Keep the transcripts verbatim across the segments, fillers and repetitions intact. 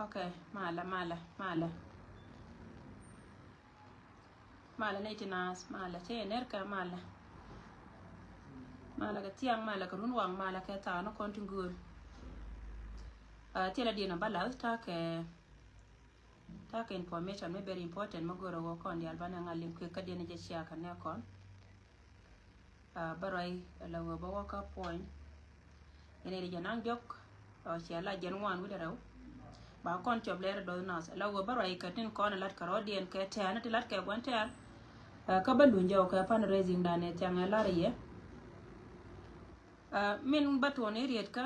Ok, malɛ, malɛ, malɛ. Malɛ nɛy ti naath, malɛ, cä yɛ ner kɛ, malɛ. Malɛ kɛ thiaŋ, malɛ kɛ runwaŋ, malɛ kɛ thaak ni kɔn ti gööl. Ah, thilɛ diɛn ba lath, ta̱a̱ kɛ, ta̱a̱ kɛ information mi very important mi görɛ wä kɔn diaal banɛ ŋa̱l liŋ kuëk kä diɛn jɛ cia kɛ nɛ kɔn. Ah, bä ruac ala wee bä wä kä puɔ̱ny. Yɛn ɛ ri jɛ naŋ diɔ̱k, ah, cia la jɛn ŋuan wi̱cdɛ rɛw. Ba kɔn cɔp lɛr dɔth nath. Ala wee bä ruac kɛ tin kɔn lat kɛ rɔɔdiɛn kɛ tɛ̈ɛ̈n ti lat kɛ gua̱n tɛ̈ɛ̈n. Ah, kä bä luny jɔw kɛ fundraising danɛ thiaŋ ɛ lar yɛ. Ah, min bä tuɔn i̱ riet kä,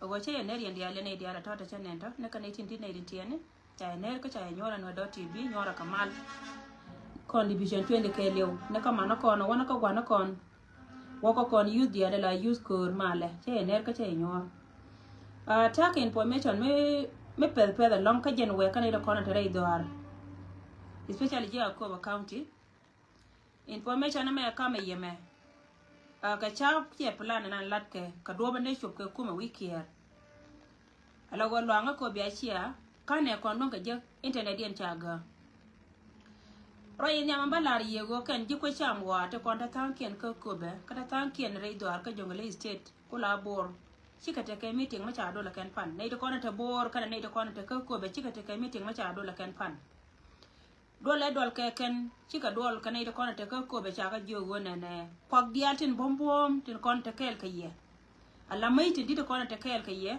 ɣöö cä yɛ ner yɛn diaal yɛn ɛ diaal a tɔ̱ tɛ cä nɛn tɔ̱, ni kä nɛ tin ti nɛ rin tiɛni. Ca yɛ ner kä ca yɛ nyuɔr ɛn wä dɔ̱ ti bi nyuɔr ɛ kɛ mal. Kɔn division twenty kɛ liw ni kä man kɔn wä ni kä guan kɔn. Wä kä kɔn youth diaal la youth ko̱o̱r malɛ cɛ yɛ ner kä cɛ yɛ nyuɔr. Ah, ta̱a̱ kɛ information mi, mi pɛth pɛth ɛlɔŋ kä jɛn wɛ kä nɛy ti kɔn te rɛy dhɔaar. Especially ji̱ Akobo County. Information mɛ kamɛ yɛmɛ. Ah, kɛ ca kiɛ plan nan lat kɛ, kɛ duɔpɛ ni cop kɛ kumɛ wi̱i̱ kiɛɛr. Ala wä luaŋä kɔ bia cia, kanɛ kɔn luäŋ kɛ jek internet diɛn ca gä. Rɔ yɛ nhiam ba lar yɛ ɣöö kɛn ji̱ kuec cam ɣɔaa ti kɔn te tha̱a̱ŋkiɛn kä Köpɛ, kä te tha̱a̱ŋkiɛn rɛy dhɔaar kä Jonglei State, ku la Bor. Cikɛ tekɛ meeting mi ca dol ɛ kɛn pan. Nɛy ti kɔn te Bor, kɛnɛ nɛy ti kɔn te kä Köpɛ, cikɛ tekɛ meeting mi ca dol ɛ kɛn pan. Duɔlɛ duɔl kɛ kɛn, cikɛ duɔl kɛ nɛy ti kɔn te kä Köpɛ ca kä jiök ɣöö nɛnɛ kuak diaal tin buɔ̱m buɔ̱ɔ̱m tin kɔn te kɛɛl kɛ yɛ. Ala mäc tin di̱t kɔn te kɛɛl kɛ yɛ,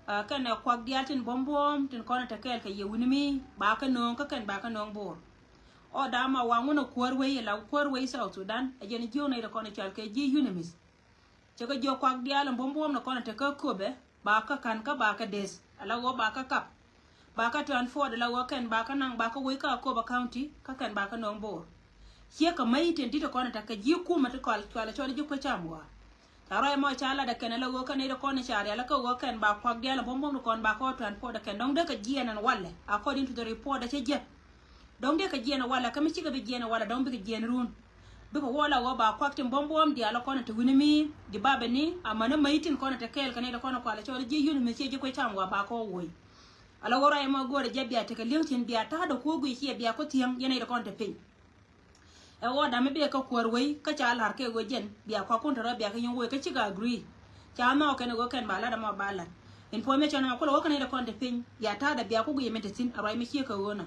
ah, kɛnɛ kuak diaal tin buɔ̱m buɔ̱ɔ̱m tin kɔn te kɛɛl kɛ yɛ wi̱ni mi ba kɛ nööŋ kä kɛn ba kɛ nööŋ Bor. Ɔ dama waŋ wun a kuäär wei, ala kuäär wei South Sudan, a jɛn jiök nɛy ti kɔn cɔal kɛ ji̱ UNMISS. Cɛ kɛ jiök kuak diaal in buɔ̱m buɔ̱m ni kɔn te kä Köpɛ, ba kä ka̱n kä ba kɛ deth, ala ɣöö ba kä kap. Ba kä transport, ala ɣöö kɛn ba kä naŋ, ba kä wec kä Akobo County, kä kɛn ba kä nööŋ Bor. Ciɛ kɛ mäc tin di̱t kɔn te kɛ ji̱ kumɛ ti kɔal, cual cɔl ji̱ kuec cam ɣɔaa. Ca ruac mɔ ca lat ɛ kɛn, ala ɣöö kɛn nɛy ti kɔn ca rial kä ɣöö kɛn ba kuak diaal in buɔ̱m buɔ̱m ni kɔn ba kɔ transport ɛ kɛn, dɔ̱ŋ dee kɛ jiɛɛn ɛn walɛ, according to the report ɛ cɛ jiɛth. Dɔ̱ŋ dee kɛ jiɛɛn walɛ, kä mi cikɛ bi jiɛɛn walɛ, dɔ̱ŋ bikɛ jiɛɛn run. Bikɛ wä la wä ba kuak tin buɔ̱m buɔ̱m diaal kɔn te wi̱ni mi di babɛ ni, amäni mäc tin kɔn te kɛɛl kɛ nɛy ti kɔn kualɛ cɔl ji̱ UNMISS ciɛ ji̱ kuec cam ɣɔaa ba kɔ woc. Ala wä ruac ɛmɔ go̱o̱rɛ jɛ bia tekɛ li̱eŋ tin bia ta̱a̱dɛ kuɔ guic ciɛ bia kɔ thiäŋ yɛn nɛy ti kɔn te piny. Ɛ wä dam mi bikɛ kä kuäär wei, kä ca la̱r kɛ ɣöö jɛn bia kuak kun te rɔ bia kɛ yɛn woc kä cikɛ agree. Ca nhɔk kɛn ɣöö kɛn ba lat ɛmɔ ba lat. Information ɛmɔ kulɛ wä kɛn nɛy ti kɔn te piny, bia ta̱a̱dɛ bia kɔ guic min te thi̱n, a ruac mi ciɛ kɛ ɣöö nɔ.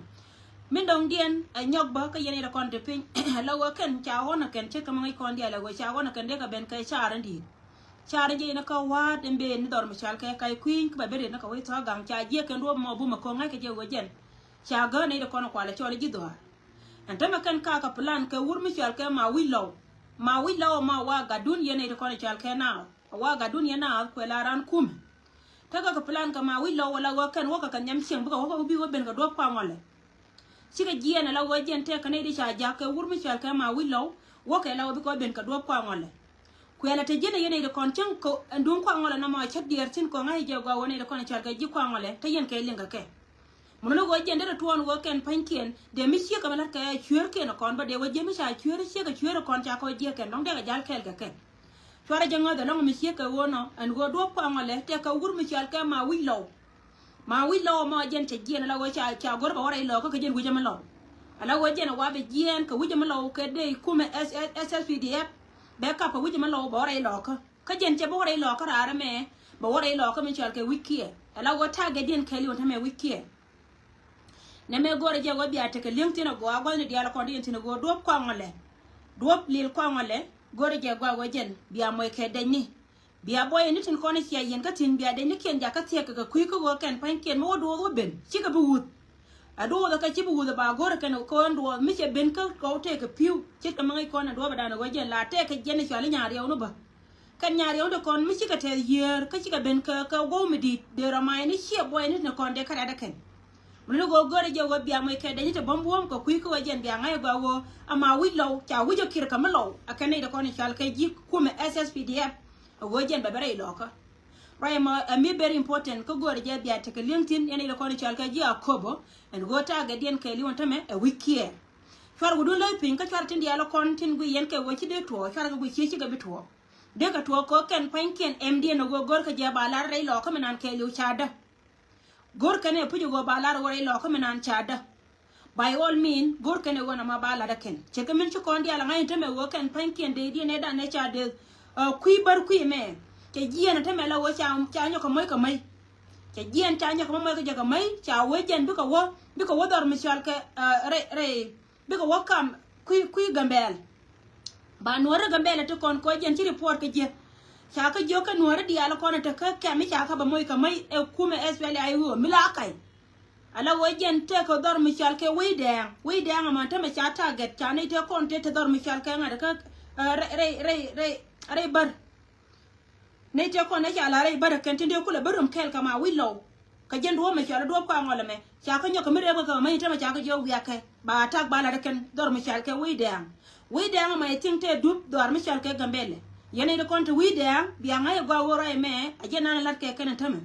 Min dɔ̱ŋdiɛn ɛ nyɔk bä kä yɛn nɛy ti kɔn te piny, la ɣöö kɛn ca ɣɔn ɛ kɛn ce̱tkɛ mi ŋäc kɔn diaal ɛ ɣöö ca ɣɔn ɛ kɛn dee kɛ ben kɛ car in di̱i̱t. Car in jiɛc ni kä wa̱a̱t in ben ni dhɔr mi cal kɛ kac kui̱ny kä bɛ ben ri ni kɛ wec thɔ̱k gaŋ ca jiɛk kɛn duɔ̱ɔ̱p mɔ bumɛ ko̱ŋ ŋa̱c kɛ jɛ ɣöö jɛn. Ca gäär nɛy ti kɔn kualɛ cɔl ji̱ dhɔaar. Ɛn tämɛ kɛn ka kɛ plan kɛ wur mi cɔal kɛ ma wi̱c lɔw. Ma wi̱c lɔw ma wa gatdun yɛn nɛy ti kɔn cɔal kɛ naath. Wa gatdun yɛn naath kuɛ la ran kumɛ. Tekɛ kɛ plan kɛ ma wi̱c lɔw wala wä kɛn wä kɛ kɛ nhiam cieŋ bikɛ wä kɛ wä bi wä ben kɛ duɔ̱p kua ŋɔlɛ. Cikɛ jiɛɛn ala wä jiɛn tɛk kɛ nɛy ti ca jak kɛ wur mi cɔal kɛ ma wi̱c lɔw. Wä kɛ la wä bikɛ wä ben kɛ duɔ̱p kua ŋɔlɛ. Kuɛlɛ te jiɛn a yɛn nɛy ti kɔn cieŋ kɛ ɛn duŋ kua ŋɔlɛ nɔmɔ cä diɛɛr thi̱n kɔŋ ŋa̱c jɛ gɔaa wä nɛy ti kɔn cɔal kɛ ji̱ kua ŋɔlɛ te yɛn kɛ liŋ kɛ kɛ. Mun ni ɣöö jiɛn derɛ tuɔɔn ɣöö kɛn pa̱nykiɛn dee mi ciek kɛ mi la̱t kɛ cueerkiɛn kɔn bä dee wä jiɛn mi ca cueer ciek kɛ cueer kɔn ca kɔ jiɛk kɛn dɔ̱ŋ dee kɛ jal kɛɛl kɛ kɛn. Cuarɛ jɛ ŋäth ɛlɔ̱ŋ mi ciek kɛ ɣöö nɔ ɛn ɣöö duɔ̱p kɔaŋɔ lɛ tɛk kɛ wur mi cɔal kɛ ma wi̱c lɔw. Ma wi̱c lɔw ɛmɔ jiɛn cɛ jiɛn ala ɣöö ca, ca go̱r bɛ wä rɛy lɔkä kɛ jiɛn wi̱c ɛmɛ lɔw. Ala ɣöö jiɛn ɛ wa bɛ jiɛn kɛ wi̱c ɛmɛ lɔw kɛ dee kumɛ S S P D F. Bɛ kap kɛ wi̱c ɛmɛ lɔw bɛ wä rɛy lɔkä. Kä jɛn cɛ bi wä rɛy lɔkä raar ɛmɛ, bɛ wä rɛy lɔkä mi cɔal kɛ wi̱c kiɛ. Ala ɣöö target diɛn kɛɛliw ɛn tämɛ wi̱c kiɛ. Nɛmɛ go̱rɛ jɛ ɣöö bia tekɛ li̱eŋ thi̱n agɔaa gua̱thni diaal kɔn ti yɛn thi̱n ɣöö duɔ̱p kɔaŋɔ lɛ. Duɔ̱p lil kɔaŋɔ lɛ, go̱rɛ jɛ gɔaa ɣöö jɛn bia mɔc kɛ dɛcni. Bia buɔyɛ ni tin kɔn cia yɛn kä thi̱n bia dɛcnikiɛn jakä thiɛk kɛ kɛ kui̱ kä ɣöö kɛn pa̱nykiɛn mi wä duɔth wä ben, cikɛ bi wuth. Ɛ duɔth ɛ kɛ ci bi wuth ɛ ba go̱rɛ kɛn kɔn duɔth mi cɛ ben kä kɔw tëëkɛ pi̱w. Ce̱tkɛ mi ŋäc kɔn ɛ duɔ̱ɔ̱p ɛ da̱a̱n ɛ ɣöö jɛn la tɛɛkɛ jiɛn ɛ cɔal i̱ nya̱a̱ riɛw ni bä. Kɛn nya̱a̱ riɛw ni kɔn mi cikɛ tɛth yiëër kä cikɛ ben kä, kä guɔ̱w mi di̱i̱t dee rɔ ma̱a̱c ni ciɛ buɔyɛ ni ni kɔn dee kä rɛ̈t ɛ kɛn. Mun ni ɣöö gör jɛ ɣöö bia moc kɛ dee ni te bäm buɔ̱m kɛ kui̱ kä ɣöö jɛn bia ŋa̱c ɛ gɔaa ɣöö ama wi̱c lɔw ca wi̱c ɛ kir kä mi lɔw ɛ kɛn nɛy ti kɔn i̱ cɔal kɛ ji̱ kumɛ S S P D F. Ɛ ɣöö jɛn bɛ bɛ rɛy lɔkä. Ruac ɛmɔ ɛ mi very important kä gör jɛ bia tekɛ li̱eŋ thi̱n yɛn nɛy ti kɔn i̱ cɔal kɛ ji̱ Akobo ɛn ɣöö target diɛn kɛɛliw ɛn tämɛ ɛ wi̱c kiɛ. Cuarɛ wä dun läth piny kä cuarɛ tin diaal ɛ kɔn tin gui yɛn kɛ ɣöö ci dee tuɔɔk cuarɛ kɛ gui cie cikɛ bi tuɔɔk. Dee kɛ tuɔɔk kɛ kɛn pa̱nykiɛn ɛm diɛn ɛ ɣöö gör kɛ jɛ ba lar rɛy lɔkä mi nan kɛɛliw ca dä. Go̱r kɛn ɛ puc ɛ ɣöö ba lar ɣöö rɛy lɔkä mi naan ca dä. By all mean, go̱r kɛn ɛ ɣöö nɔmɔ ba lat ɛ kɛn. Cɛ kɛ min ci kɔn diaal ɛ ŋa̱c in tämɛ ɣöö kɛn pa̱ny kiɛn dee diɛn ɛ dan ɛ ca dee, uh, kui̱ bär kui̱ mɛ. Cɛ jiɛn ɛ tämɛ la ɣöö ca, ca nyɔk kɛ moc kɛ mec. Cɛ jiɛn ca nyɔk kɛ moc kɛ jɛ kɛ mec, ca wee jɛn bikɛ wä, bikɛ wä dhɔr mi cɔal kɛ, uh, rɛy, rɛy, bikɛ wä kam kui̱, kui̱ Gambɛl. Ba nuɔ̱ɔ̱ri Gambɛl ɛ ti kɔn kɔ jɛn ci report kɛ jiɛ. Ca kä jiök kä nuɔ̱ɔ̱ri diaal kɔn ɛ te kä kɛm mi ca kä bɛ moc kɛ mec ɛ kumɛ S P L A I ɣöö mi la kac. Ala ɣöö jɛn tëëkɛ dhɔr mi cɔal kɛ Wec Dɛɛŋ. Wec Dɛɛŋ ɛmɔ tämɛ ca target, ca nɛy tëë kɔn tëë te dhɔr mi cɔal kɛ ŋa̱t kä, eh, rɛy, rɛy, rɛy, rɛy, rɛy bär. Nɛy tëë kɔn ɛ ca la rɛy bär ɛ kɛn tin dee kulɛ bä rom kɛɛl kɛ Mawic Lɔw. Kɛ jɛn duɔ̱ɔ̱p mɛ cɔal i̱ duɔ̱ɔ̱p Kɔaŋɔl ɛmɛ. Ca kä nyɔk kɛ mi rɛp kɛ kɛ mɛ in tämɛ ca kä jiök wiak kɛ. Ba attack ba lat ɛ kɛn dhɔr mi cɔal kɛ Wec Dɛɛŋ. Wec Dɛɛŋ ɛmɔ I think tëë dup dhɔaar mi cɔal kɛ Gambɛlɛ. Yɛn nɛy ti kɔn te Wec Dɛɛŋ bia ŋa̱c ɛ gɔaa ɣöö ruac ɛmɛ a jɛn nan ɛ lat kɛ kɛn ɛ tämɛ.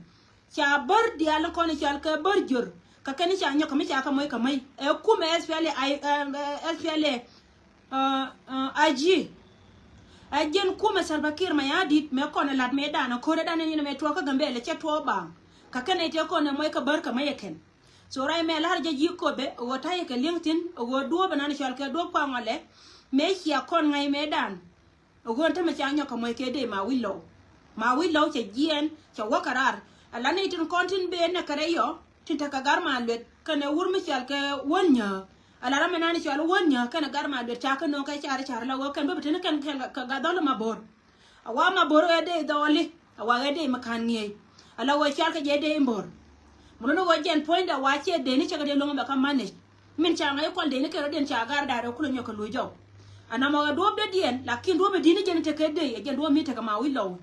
Ca bär diaal ni kɔn i̱ cɔal kɛ bär jör. Kɛ kɛn i̱ ca nyɔk kɛ mi ca kɛ moc kɛ mec. Ɛ kumɛ S P L A, I, eh, eh, S P L A, eh, eh, I G. Ɛ jɛn kumɛ Salva Kiir Mayardit mɛ kɔn ɛ la̱t mëëdan ɛ ko̱r ɛ dan ɛ nyin mɛ tuɔɔk kä Gambɛlɛ cɛ tuɔɔk baaŋ. Kɛ kɛn ɛ tëë kɔn ɛ moc kɛ bär kɛ mec ɛ kɛn. So ruac mɛ la̱r jɛ ji̱ Kopɛ ɛ ɣöö ta̱yɛ kɛ li̱eŋ thi̱n ɛ ɣöö duɔ̱ɔ̱p ɛ nan i̱ cɔal kɛ duɔ̱ɔ̱p Kɔaŋɔlɛ. Mëë cia kɔn ŋa̱c mëëdan. Ɛ ɣöö ɛn tämɛ ca nyɔk kɛ moc kɛ dee Mawic Lɔw. Mawic Lɔw cɛ jiɛɛn, cɛ wä kɛ raar. Ala nɛy tin kɔn tin ben nɛ kɛ rɛy yɔ, tin tekɛ Gat Malueth kɛnɛ wur mi cɔal kɛ Wän Nyääk. Ala ram mi nani cɔal Wän Nyääk kɛnɛ Gat Malueth ca kɛ no̱o̱ŋ kɛ car car la ɣöö kɛn bä bi teni kɛn kɛn kɛ, kɛ Gat Dhɔl Mabor. A wa Mabor ɛ dee dhɔɔli, a wa ɛ dee mi ka̱n ŋi̱eec. Ala ɣöö cɔal kɛ jɛ dee Mbor. Mi luni ɣöö jɛn puɔ̱nydɛ wa ciɛ dee ni cɛ kɛ dee lo̱ŋ bɛ kä manage. Min ca ŋa̱c kual dee ni kɛ rɔ̱diɛn ca gar da̱a̱r ɛ kulɛ nyɔk kɛ luc jɔw. Anamɔ ɛ duɔ̱ɔ̱p dɔ̱diɛn, lakin duɔ̱ɔ̱p ɛ di̱t ni jɛn tekɛ dee, ɛ jɛn duɔ̱ɔ̱p mi tekɛ Mawic Lɔw.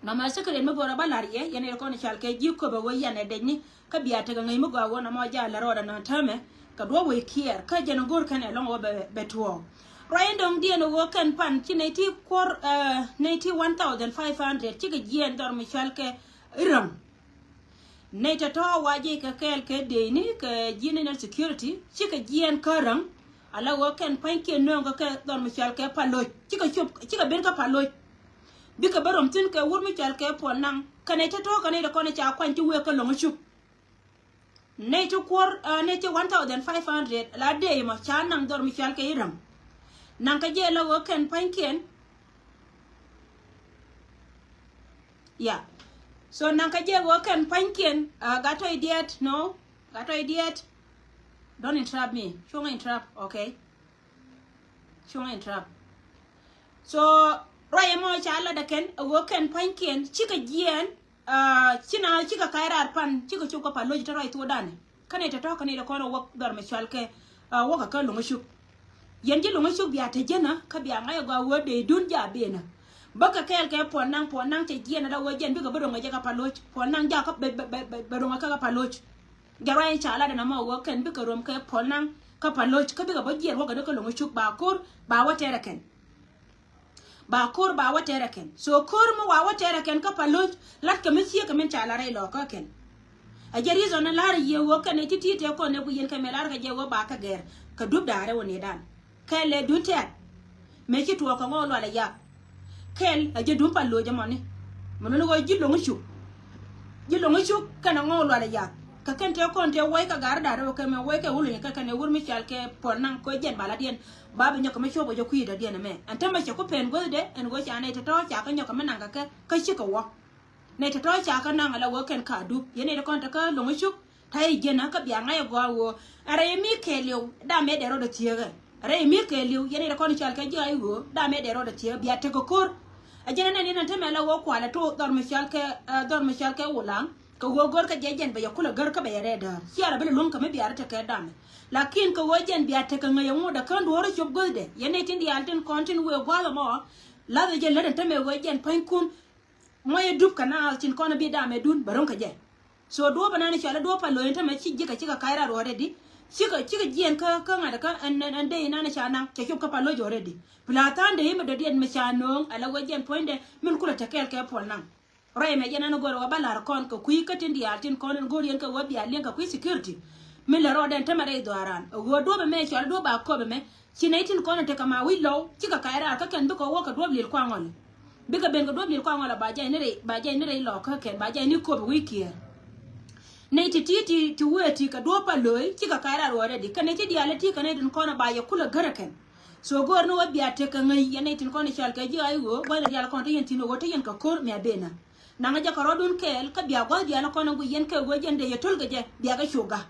Namɔ ɛ secret mi bɔr ɛ bä la̱r yɛ, yɛn ɛ kɔn cal kɛ ji̱ köpɛ wee yɛn ɛ dec ni, kä bia tekɛ ŋäc mi gɔaa wee namɔ jaa lɛ rɔɔdɛ nɔn täämɛ, kɛ duɔ̱ɔ̱p wee kiɛɛr, kä jɛn ɛ go̱r kɛn ɛ lɔ̱ŋ wee bɛ, bɛ tuɔɔk. Ruac in dɔ̱ŋ diɛn ɛ wee kɛn pan ci nɛy ti kuɔr, eh, nɛy ti one thousand five hundred, cikɛ jiɛɛn dhɔr mi cɔal kɛ Iram. Nɛy tɔ̱tɔ̱ wa jiɛc kɛ kɛɛl kɛ dee ni kɛ ji̱ national security, cikɛ jiɛɛn kä Räŋ, ala ɣöö kɛn pa̱nykiɛn nööŋ kɛ kɛ dhɔr mi cɔal kɛ Paloc. Cikɛ cop, cikɛ ben kä Paloc. Bikɛ bä rom thi̱n kɛ wur mi cɔal kɛ Puɔl Naŋ. Kɛ nɛy tɔ̱tɔ̱ kɛ nɛy ti kɔn ca kuany ci wëë kä Lo̱ŋcuk. Nɛy ti kuɔr, eh, nɛy ti one thousand five hundred, la dee mɔ ca naŋ dhɔr mi cɔal kɛ Iräŋ. Naŋ kɛ jɛ la ɣöö kɛn pa̱nykiɛn. Yeah. So naŋ kɛ jɛ ɣöö kɛn pa̱nykiɛn, uh, gat tɔy diɛt, no? Gat tɔy diɛt. Don't interrupt me. Cuŋ interrupt, okay? Cuŋ interrupt. So ruac ɛmɔ ca lat ɛ kɛn, ɛ ɣöö kɛn pa̱nykiɛn, cikɛ jiɛɛn, uh, ci na, cikɛ ka̱c raar pan, cikɛ cop kä Paloc te ruac thuɔɔdanɛ. Kä nɛy tɔ̱tɔ̱ kä nɛy ti kɔn ɛ wäk dhɔr mi cɔal kɛ, uh, wäkɛ kä Lo̱ŋcuk. Yɛn ji̱ Lo̱ŋcuk bia te jiɛnä, kä bia ŋa̱c ɛ gɔaa ɣöö dee duun jaa benä. Bä kɛ kɛɛl kɛ Puɔl Naŋ, Puɔl Naŋ cɛ jiɛn ala ɣöö jɛn bikɛ bä roŋ ɛ jɛ kä Paloc. Puɔl Naŋ jaa kä bɛ, bɛ, bɛ, bɛ, bɛ roŋ ɛ kä, kä Paloc. Jɛ ruac in ca lat ɛn amɔ ɣöö kɛn bikɛ rom kɛ Puɔl Naŋ kä Paloc, kä bikɛ bä jiɛn wäkɛ ni kä Lo̱ŋcuk ba ko̱r, ba wä tɛrɛ kɛn. Ba ko̱r ba wä tɛrɛ kɛn. So ko̱r mi wa wä tɛrɛ kɛn kä Paloc, lat kɛ mi ciek kɛ min ca la rɛy lɔɔkä kɛn. A jɛ reason ni la̱r a yiëë ɣöö kɛn ɛ ti ti̱i̱ tëë kɔn ɛ ku yɛn kɛ mɛ la̱r kɛ jɛ ɣöö ba kɛ gɛr kɛ dup da̱a̱r ɛ wä ni dan. Kɛl ɛ duun tɛ̈t. Mëë ci tuɔɔk kɛ ŋɔɔk lual ɛ yak. Kɛl ɛ jɛ duun Paloc ɛmɔni. Mɛ nuni ɣöö ji̱ Lo̱ŋcuk. Ji̱ Lo̱ŋcuk kɛnɛ ŋɔɔk lual ɛ yak. Kɛ kɛn tëë kɔn tëë wec kɛ ga̱r da̱a̱r ɛ wä kɛ mɛ wec kɛ wul nyɛ kɛ kɛn ɛ wur mi cɔal kɛ Puɔl Naŋ kɛ jɛn ba la diɛn. Ba bi nyɔk kɛ mi cuɔp kɛ jɛ kui̱ dɔ̱diɛn ɛmɛ. Ɛn tämɛ cɛ ku pɛn guäthdɛ ɛn ɣöö ca nɛy tɔ̱tɔ̱ ca kɛ nyɔk kɛ mi naŋ kɛ kɛ, kä cikɛ wä. Nɛy tɔ̱tɔ̱ ca kɛ naŋ ala ɣöö kɛn ka dup. Yɛn nɛy ti kɔn te kä Lo̱ŋcuk. Ta̱yɛ jiɛn kä bia ŋa̱c ɛ gɔaa ɣöö ɛ rɛy mi kɛɛliw damɛ dee rɔɔdɛ thieekä. Ɛ rɛy mi kɛɛliw yɛn nɛy ti kɔn cɔal kɛ ji̱ ay ɣöö damɛ dee rɔɔdɛ thieekä bia tekɛ ko̱r. Ɛ jɛn ɛ nɛn yɛn ɛ tämɛ ala ɣöö kualɛ tok dhɔr mi cɔal kɛ, eh, dhɔr mi cɔal kɛ Wulaŋ. Kɛ ɣöö gör kä jɛ jɛn bɛ yɛ kulɛ gär kä bɛ yɛ rɛɛ däär. Ciɛ ala bi lɛ luäŋ kɛ mi bia rɔ tekɛ damɛ. Lakin kɛ ɣöö jɛn bia tekɛ ŋäc ɛŋu dee kän duɔ̱ɔ̱r cop guäthdɛ. Yɛn nɛy tin diaal tin kɔn tin wëë gua̱a̱th ɛmɔ. Lathɛ jɛ lät ɛn tämɛ ɣöö jɛn pa̱ny kun. Muɔc ɛ dup kɛ naath tin kɔn ɛ bi damɛ dun bɛ ro̱ŋ kɛ jɛ. So duɔ̱ɔ̱p ɛnan cɔal ɛ duɔ̱ɔ̱p Paloc ɛn tämɛ ci ji̱ kɛ, cikɛ ka̱c raar already. Cikɛ, cikɛ jiɛn kä, kä ŋa̱t kä ɛn, ɛn, ɛn dee inan ca naŋ cɛ cop kä Paloc already. Pla tha̱a̱ŋ dee imɛ dɔ̱diɛn mi ca nööŋ ala wä jɛn puɔ̱nydɛ min kulɛ te kɛɛl kɛ Puɔl Naŋ. Ruac ɛmɛ jɛn ɛn go̱r ɛ wä ba la̱r kɔn kɛ kui̱ kä tin diaal tin kɔn ɛn go̱r yɛn kɛ wä bia liɛŋ kɛ kui̱ security. Min lɛ rɔɔdɛ ɛn tämɛ rɛy dhɔaaran ɛ ɣöö duɔ̱ɔ̱p ɛmɛ cɔal ɛ duɔ̱ɔ̱p ba köp ɛmɛ. Ci nɛy tin kɔn ɛ tekɛ Mawic Lɔw, cikɛ kac raar kä kɛn bikɛ wä kɛ duɔ̱ɔ̱p Li̱l Kuaŋɔl. Bikɛ ben kɛ duɔ̱ɔ̱p Li̱l Kuaŋɔl ba jɛn ni rɛy, ba jɛn ni rɛy lɔɔkä kɛn, ba jɛn ni köp ɛ wi̱i̱ kiɛɛr. Nɛy ti ti ti ti wee ti kɛ duɔ̱ɔ̱p pa lo̱o̱i cikɛ ka̱a̱c rat wä rɛdi kɛn nɛy ti diaal ti kɛ nɛy tin kɔn a ba yɛ kulɛ gärä kɛn. So go̱o̱r ni wä bia tekɛ ŋäc yɛn nɛy tin kɔn a cɔal kɛ ji̱ a i̱ ɣöö gua̱thni diaal kɔn te yɛn thi̱n ɣöö te yɛn kɛ ko̱r mia ben a naŋ jɛ kɛ rɔ̱dun kɛɛl kä bia gua̱th diaal kɔn a guic yɛn kɛ ɣöö jɛn dee yɛ to̱l kɛ jɛ bia kɛ cuk ga̱.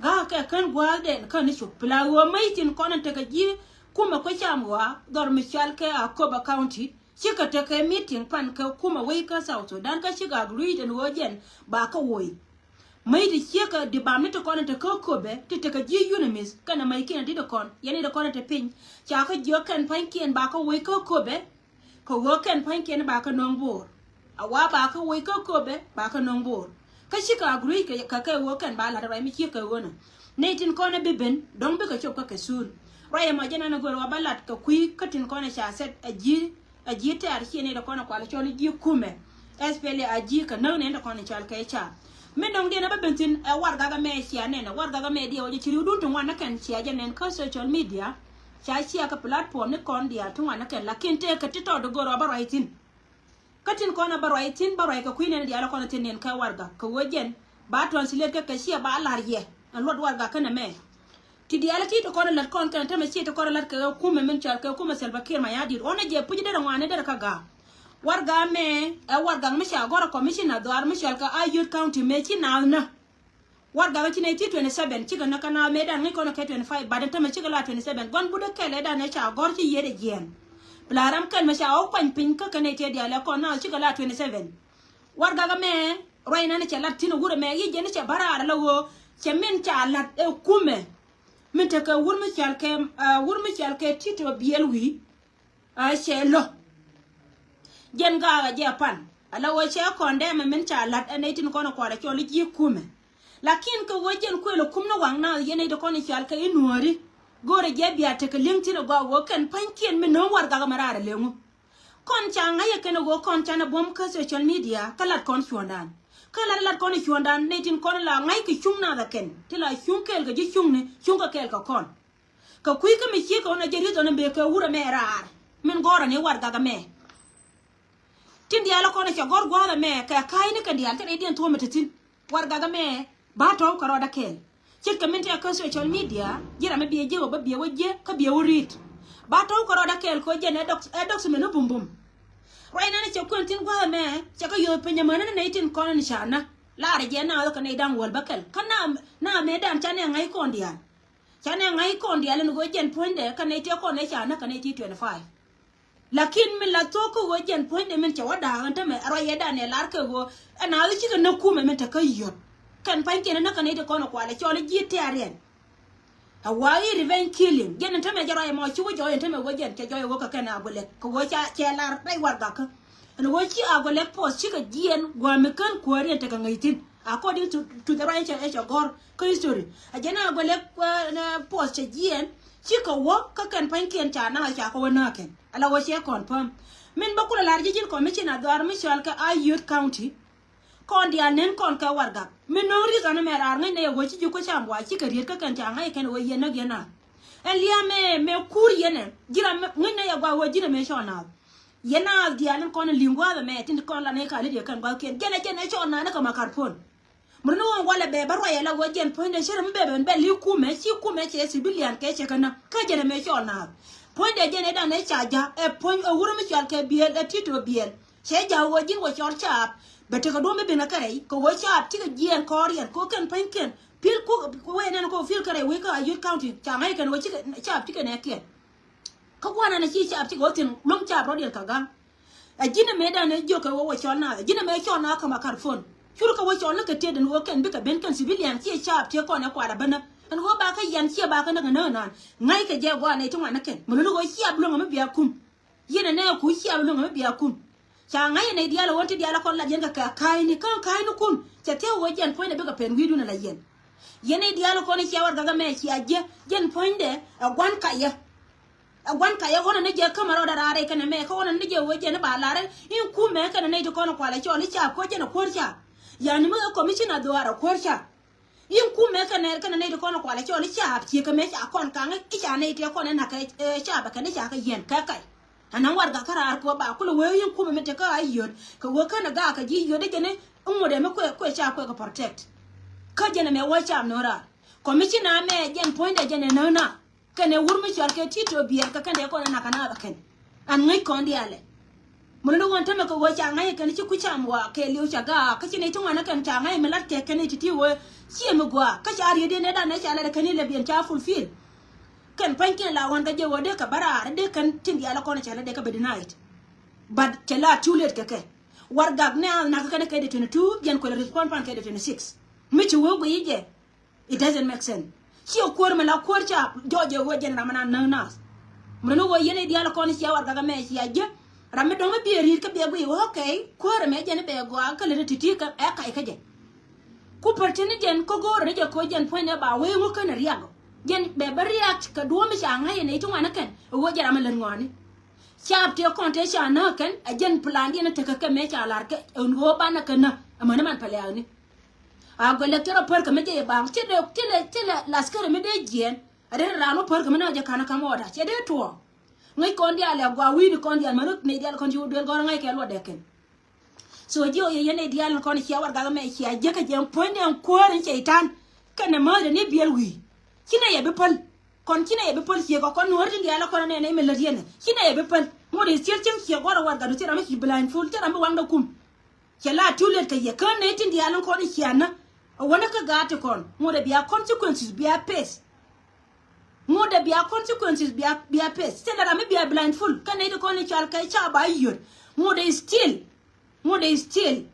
Ga̱a̱ kɛ kän gua̱a̱th dɛn kän ni cuk pla ɣöö mäc tin kɔn a tekɛ ji̱ kumɛ kuecam ɣɔaa dhɔr mi cɔal kɛ Akobo County. Cikɛ tekɛ meeting pan kɛ kumɛ wec kä South Sudan kä cikɛ agree tin ɣöö jɛn ba kä woi. Mäc ti ciekɛ di bam ni ti kɔn in te kä Akobo ti tekɛ ji̱ UNMISS kɛnɛ mäc kiɛn ti di kɔn yɛn in ti kɔn in te piny. Ca kä jiök kɛn pa̱nykiɛn ba kä woi kä Akobo. Kɛ ɣöö kɛn pa̱nykiɛn ba kä nöŋ Bo̱o̱r. A wa ba kä woi kä Akobo ba kä nöŋ Bo̱o̱r. Kä cikɛ agree kɛ kɛ ɣöö kɛn ba la̱t ruac mi ciekɛ ɣöönä. Nɛy tin kɔn in bi ben dɔ̱ŋ bikɛ cop kä kɛ soon. Ruac ɛmɔ jɛn ɛn a gör wa ba lat kɛ kui̱ kä tin kɔn in ca sɛt a ji̱ a ji̱ tɛ̈r ciɛ nɛy ti kɔn ɛ kual cɔl i̱ ji̱ kumɛ. Especially a ji̱ kɛ näk nɛy ti kɔn ɛ cɔal kɛ ca. Min dɔ̱ŋ diɛn ɛ bä ben thi̱n ɛ warɛgak ɛmɛ cia nɛn ɛ warɛgak ɛmɛ diɛ wä jɛ ci ri̱wdun ti ŋuan ni kɛn cia jɛ nɛn kä social media. Ca cia kɛ platform ni kɔn diaal ti ŋuan ni kɛn lakin tëëkɛ ti tɔt di go̱r ɔ bä ruac thi̱n. Kä tin kɔn ɛ bä ruac thi̱n bä ruac kɛ kui̱ nɛn diaal ɛ kɔn ɛ thi̱n nɛn kɛ warɛgak kɛ wä jɛn ba translate kɛ kɛ ciɛ ba la̱r yɛ. Ɛn luɔt warɛgak kɛn ɛmɛ. Ti diaal ti ti kɔn lat kɔn kɛn tämɛ ci ti kɔn lat kɛ kumɛ min cɔal kɛ kumɛ Salva Kiir Mayardit. Ɣɔn ɛ jɛ puc derɛ ŋuani derɛ kä ga̱a̱. Warɛgak mɛ ɛ warɛgak mi ca gɔr ɛ commissioner dhɔaar mi cɔal kɛ Ayod County mɛ ci naath nä. Warɛgak ci nɛ ti twenty seven cikɛ nä kä naath mɛ dan ŋi̱c kɔn kɛ twenty five but tämɛ cikɛ la twenty seven gɔn budɛ kɛl ɛ dan ɛ ca gɔr ci yiet ɛ jiɛn. Pla ram kɛl mɛ ca ɣɔk kuany piny kä kɛ nɛ ti diaal ɛ kɔn naath cikɛ la twenty seven. Warɛgak mɛ ruac nan cɛ lat thin wurɛ mɛ yic jɛn cɛ bä raar ala ɣöö cɛ min ca lat ɛ kumɛ. Min tekɛ wur mi cɔal kɛ, ah, wur mi cɔal kɛ Tito Biɛl wi̱i̱. A cɛ lo̱. Jɛn gaak a jɛ pan. Ala wä cɛ kɔn dɛmɛ min ca lat ɛ nɛy tin kɔn kualɛ cɔl i̱ ji̱ kumɛ. Lakin kɛ wä jɛn kuël ɛ kum ni waŋ na yɛn nɛy ti kɔn i̱ cɔal kɛ i̱ nuääri. Go̱o̱rɛ jɛ bia tekɛ li̱eŋ thin ɛ gɔaa wä kɛn pa̱nykiɛn mi no̱o̱ŋ warɛgak mɛ raar ɛ leŋu. Kɔn ca ŋa̱c ɛ kɛn ɛ wä kɔn canɛ buɔ̱m kä social media kä lat kɔn cuɔ̱ɔ̱ŋdan. Kä lat lat kɔn i̱ cuɔ̱ɔ̱ŋdan nɛy tin kɔn la ŋa̱c kɛ cuŋ nath ɛ kɛn ti la cuŋ kɛɛl kɛ ji̱ cuŋni cuŋ kɛ kɛɛl kɛ kɔn. Kɛ kui̱ kä mi ciek kɛ ɣän a jɛ rieth ɣän a mëë kɛ wurɛ mɛ raar min gɔ̱rä ni warɛgak ɛmɛ. Tin diaal ɛ kɔn ɛ cɛ gɔ̱r gua̱a̱th ɛmɛ kɛ ka̱a̱cni kɛn diaal kɛn idiɛn thuɔ̱ɔ̱mɛ te thi̱n. Warɛgak ɛmɛ ba tɔ̱w kɛ rɔɔdɛ kɛɛl. Ce̱tkɛ min tɛk kä social media ji̱ ram mi biɛ ji̱ wä bä biɛ wä ji̱ kä biɛ wä ri̱t. Ba tɔ̱w kɛ rɔɔdɛ kɛɛl kɛ ɣän jɛn ɛ dɔk ɛ dɔk si min i̱ bumbum. Ruac nan ɛ cɛ kuɛn thi̱n gua̱a̱th ɛmɛ cɛ kä yio̱o̱th piny ɛmɛ ni nɛy tin kɔn ni ca nä. Laarɛ jɛ naath kä nɛy da̱ŋ wäl bä kɛl kä na na mëë dan ca nɛ ŋa̱c kɔn diaal. Ca nɛ ŋa̱c kɔn diaal ɛn ɣöö jɛn puɔ̱nydɛ kä nɛy tëë kɔn ɛ ca nä kä nɛy ti twenty five. Lakin min la thok kä ɣöö jɛn puɔ̱nydɛ min cɛ wä da̱a̱k ɛn tämɛ ɛ ruac yɛ dan ɛ lar kɛ ɣöö ɛn a ɣöö cikɛ nä kumɛ min te kä yio̱t. Kɛn pa̱nykiɛn ɛ nä kä nɛy ti kɔn ɛ kualɛ cɔl i̱ ji̱ tɛ̈riɛn. A wa i̱ revenge killing jɛn ɛn tämɛ jɛ ruac ɛmɔ ci wä jɔɔc ɛn tämɛ ɣöö jɛn cɛ jɔɔc ɛ ɣöö kɛ kɛn a guilek kɛ ɣöö ca cɛ lar rɛy warɛgakä. Ɛn ɣöö ci a guilek post cikɛ jiɛɛn gua̱a̱mi kän kuääriɛn tekɛ ŋäc thi̱n. According to, to the right ɛ cɛ gɔ̱r kä history. A jɛn a guɛlɛ, uh, post cɛ jiɛɛn cikɛ wä kä kɛn pa̱nykiɛn ca naŋ a ca kɛ wä nääkɛn. Ala wä cɛ confirm. Min bä kulɛ lar ji̱ ji̱n commissioner dhɔaar mi cɔal kɛ Ayod County. Kɔn diaal nen kɔn kɛ warɛgak. Min no̱o̱ŋ reason mɛ raar ŋäcnɛ yɛ wä ci ji̱ kuecam wa cikɛ riet kä kɛn ca ŋa̱c kɛn wä yɛn näk yɛn naath. Ɛn lia̱a̱ mɛ mɛ kuur yɛn ɛ ji̱ ram ŋäcnɛ yɛ gɔaa wä ji̱n ɛmɛ cɔl naath. Yɛn naath diaal in kɔn in li̱ŋ gua̱a̱th ɛmɛ tin kɔn lan i̱ ka li̱t yɛ kɛn gua̱thkiɛn jɛn ɛ jɛn ɛ cɔl naath ni kɛ Makarpon. Murni ɣöö walɛ bɛ bä ruacɛ la ɣöö jɛn puɔ̱nydɛ cä rɛ mi bɛ ben bɛ li̱w kumɛ ci kumɛ cɛ civilian kɛ cɛ kɛ näk kä jɛn ɛmɛ cɔl naath. Puɔ̱nydɛ jɛn ɛ dan ɛ ca ja̱ ɛ puɔ̱ny ɛ wurɛ mi cɔal kɛ biɛl ɛ Tito biɛl cɛ ja̱ ɣöö ji̱n wä cɔl caap. Bɛ tekɛ duɔ̱m mi ben ɛ kɛ rɛy kɛ ɣöö caap cikɛ jiɛɛn kɔɔriɛn kɛ ɣöö kɛn pa̱nykiɛn pi̱l ku wee nɛn kɛ ɣöö pi̱l kɛ rɛy wec kä Ayod County ca ŋa̱c kɛn ɣöö cikɛ caap cikɛ nɛɛkiɛn. Kä gua̱a̱r nɛn a ci caap cikɛ ɣöö thi̱n luäŋ caap rɔ̱diɛn kɛ ga̱ŋ. Ɛ ji̱n ɛmɛ dan ɛ jiök kɛ wä wä cɔl na ɛ ji̱n ɛmɛ cɔl na kä Makarpon. Cur kɛ wä cɔl ni kɛ tiet ɛn ɣöö kɛn bikɛ ben kɛn civilian ciɛ caap ciɛ kɔn ɛ kualɛ bä näk ɛn ɣöö ba kä yan ciɛ ba kä näk ɛ näk nan. Ŋa̱ckɛ jɛ gua̱a̱r nɛy ti ŋuan ni kɛn mi luni ɣöö ciɛ bi luäŋ ɛmɛ bia kum. Yɛn ɛ nɛ ku ciɛ bi luäŋ ɛmɛ bia kum. Ca ŋa̱c ɛ nɛy diaal ɛ ɣöö ti diaal ɛ kɔn lat yɛn kɛ kɛ ka̱a̱cni kä ka̱a̱cnikun cɛ thia̱k ɣöö jɛn puɔ̱nydɛ bikɛ pɛn wi̱i̱dun ɛ la yɛn. Yɛn nɛy diaal ɛ kɔn ɛ ciɛ warɛgak ɛmɛ cia jiɛ jɛn puɔ̱nydɛ ɛ gua̱n kayä. Ɛ gua̱n kayä ɣɔ̱nɛ ni jɛ kämɛ rɔɔdɛ raar rɛy kɛnɛ mɛ kä ɣɔ̱nɛ ni jɛ wee jɛ ni ba lar in kumɛ kɛnɛ nɛy ti kɔn kualɛ cɔl i̱ caap kuäär jɛn ɛ kuäär caap. Yani mi ɛ commissioner dhuaar ɛ kuäär caap. In kumɛ kɛnɛ kɛnɛ nɛy ti kɔn kualɛ cɔl i̱ caap ciek kɛ mɛ ca kɔn kaŋ i̱ ca nɛy ti kɔn in na̱k kɛ caap ɛ kɛn i̱ ca kɛ yɛn kɛ kɛy. Ɛn ɛ warɛgak kä raar kɛ ɣöö ba kulɛ wee in kumɛ mi te kä Ayod kɛ ɣöö känɛ gaak kɛ ji̱ Yod i̱ jɛn i̱ ŋuɔ̱t ɛ mi kuɛ kuɛ caap kuɛ kɛ protect. Kä jɛn ɛmɛ wä cam no̱ra. Commissioner mɛ jɛn puɔ̱nydɛ jɛn ɛ näk na. Kɛn ɛ wur mi cɔal kɛ Tito Biɛl kɛ kɛn dee kɔn ɛ nak kɛ naath ɛ kɛn. An ŋäc kɔn diaalɛ. Mun ni ɣöö ɛn tämɛ kɛ ɣöö ca ŋa̱c kɛn ci ku cam wa kɛ liw ca gaak kä ci nɛy ti ŋuan ɛ kɛn ca ŋa̱c mi lat kɛ kɛn i̱ ti̱ti̱ ɣöö ciɛ mi gɔaa kä ca riet in ɛ dan ɛ ca lat ɛ kɛn i̱ lɛ biɛn ca fulfill. Kɛn pa̱nykiɛn la ɣɔn kä jɛ ɣöö dee kɛ bä raar dee kɛn tin diaal ɛ kɔn ɛ ca lat dee kɛ bɛ denied. But cɛ la too late kɛ kɛ. Warɛgak ni a nak kɛn kɛ dee twenty two jɛn kuɛl respond pan kɛ dee twenty six. Mi ci wee guiy jɛ. It doesn't make sense. Ciɛ kuäär mi la kuäär ca jɔɔc ɛ ɣöö jɛn ram mi na näk naath. Mi ni ɣöö yɛn i̱ diaal kɔn cia warɛgak ɛmɛ cia jiäk. Ram mi dɔ̱ŋ mi biɛ ri̱i̱t kä biɛ guiy ɣöö okay kuäär ɛmɛ jɛn i̱ bɛ gɔaa kä lät i̱ ti̱ti̱ kä ɛ kac kä jɛ. Ku pär tini jɛn kä go̱o̱rä ni jɛ kɛ ɣöö jɛn puɔ̱nydɛ ba wee ŋuäk känɛ riak ɔ. Jɛn bɛ bä react kɛ duɔ̱ɔ̱p mi ca ŋa̱c ɛ nɛy ti ŋuan ɛ kɛn ɛ ɣöö jɛn ram mi lät ŋɔaani. Caap tëë kɔn tëë ca näk kɛn ɛ jɛn plandiɛn ɛ tekɛ kɛ mëë ca la̱r kɛ ɛn ɣöö banɛ kɛ näk. Amäni man pɛlɛ̈ɛ̈kni. A gɔlɛ kɛ rɔ pär kɛ mi jɛ i̱ baŋ. Thilɛ, thilɛ, thilɛ laskeri mi dee jiɛɛn. A dee raan wä pär kɛ mi nɛ jɛ ka̱n ɛ ka̱m ɣɔɔda. Cɛ dee tuɔɔk. Ŋäc kɔn diaal ɛ gɔaa wi̱i̱ni kɔn diaal mani nɛy diaal kɔn ci wä duel gɔ̱rä ŋäc kɛ luɔt dee kɛn. So jiɛ wä yɛ yɛn nɛy diaal kɔn cia warɛgak ɛmɛ cia jiäk kɛ jɛ puɔ̱nydɛ ɛn kuäär in cɛy-tan. Kɛnɛ määthdɛ ni biɛl wi̱i̱. Ci nɛ yɛ bi päl. Kɔn ci nɛ yɛ bi päl ciek ɔ kɔn nuɔ̱ɔ̱ri tin diaal kɔn nɛ nɛ mi lät yɛn. Ci nɛ yɛ bi päl. Ŋot i̱ thiel cieŋ ciek gua̱r ɛ warɛgak du thil ram mi ci blind fool thil ram mi waŋdɛ kum. Cɛ la too late kɛ yɛ kään nɛy tin diaal in kɔn i̱ cia nä. Ɛ wänä kä gaat ti kɔn ŋot ɛ bia consequences bia face. Ŋot ɛ bia consequences bia, bia face. Thilɛ ram mi bia blindfold kä nɛy ti kɔn i̱ cɔal kɛ ca ba i̱ yöt. Ŋot ɛ still. Ŋot ɛ still.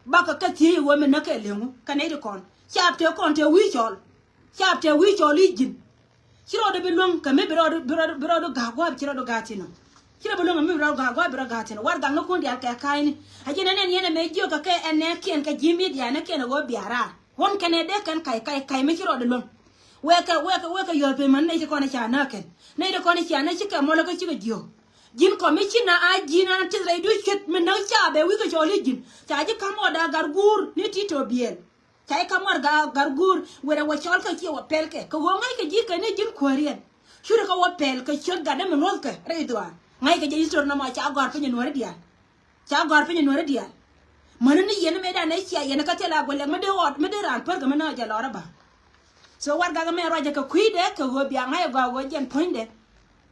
Bakɛ kä thiec i̱ ɣöö mi näk kɛ leŋu kä nɛy ti kɔn. Caap tëë kɔn tëë wi̱i̱ cɔl. Caap tëë wi̱i̱ cɔl i̱ ji̱n. Ci rɔɔdɛ bi luäŋ kɛ mi bi rɔɔdɛ, bi rɔɔdɛ, bi rɔɔdɛ ga̱a̱k gua̱a̱p ci rɔɔdɛ ga̱a̱k thi̱n ɔ. Ci rɔɔdɛ bi luäŋ kɛ mi bi rɔɔdɛ ga̱a̱k gua̱a̱p bi rɔɔdɛ ga̱a̱k thi̱n ɔ. Warɛgak ni kun diaal kɛ ka̱a̱cni. A ji̱n ɛnɛn yɛn ɛmɛ jiök kɛ kɛ ɛnɛ kiɛn kɛ ji̱ media ni kiɛn ɛ ɣöö bia raar. Ɣän kɛnɛ dee kɛn ka̱c ka̱c ka̱c mi ci rɔɔdɛ luäŋ. Wekɛ, wekɛ, wekɛ yɔ̱ɔ̱th piny män nɛy ti kɔn i̱ ca näk kɛn. Nɛy ti kɔn i̱ ca näk ci kɛ mɔlä kä cikɛ jiök. Ji̱n kɔmicina a ji̱n an tith rɛy duc cuet mi näk ca bɛ wi̱i̱ kɛ cɔl i̱ ji̱n. Ca ji̱ ka̱m ɣɔda gar guur ni Tito Biɛl. Ca ji̱ ka̱m ɣɔda gar guur wërɛ wä cɔl kä ciɛ wä pɛl kɛ. Kɛ ɣöö ŋäc kɛ ji̱ kɛn i̱ ji̱n kuääriɛn. Curɛ kä wä pɛl kɛ ciöt gatdä mi luɔ̱thkɛ rɛy dhuaar. Ŋäc kɛ jɛ history nɔmɔ ca gɔ̱a̱r piny ɛ nuääri diaal. Ca gɔ̱a̱r piny ɛ nuääri diaal. Mäni ni yɛn mëëdan ɛ cia yɛn kä thil a guɛ lɛk mi dee ɣɔt mi dee raan pär kɛ mi nääk jɛ lɔrä ba. So warɛgak mɛ ruacɛ kɛ kui̱dɛ kɛ ɣöö bia ŋa̱c ɛ gɔaa ɣöö jɛn puɔ̱nydɛ.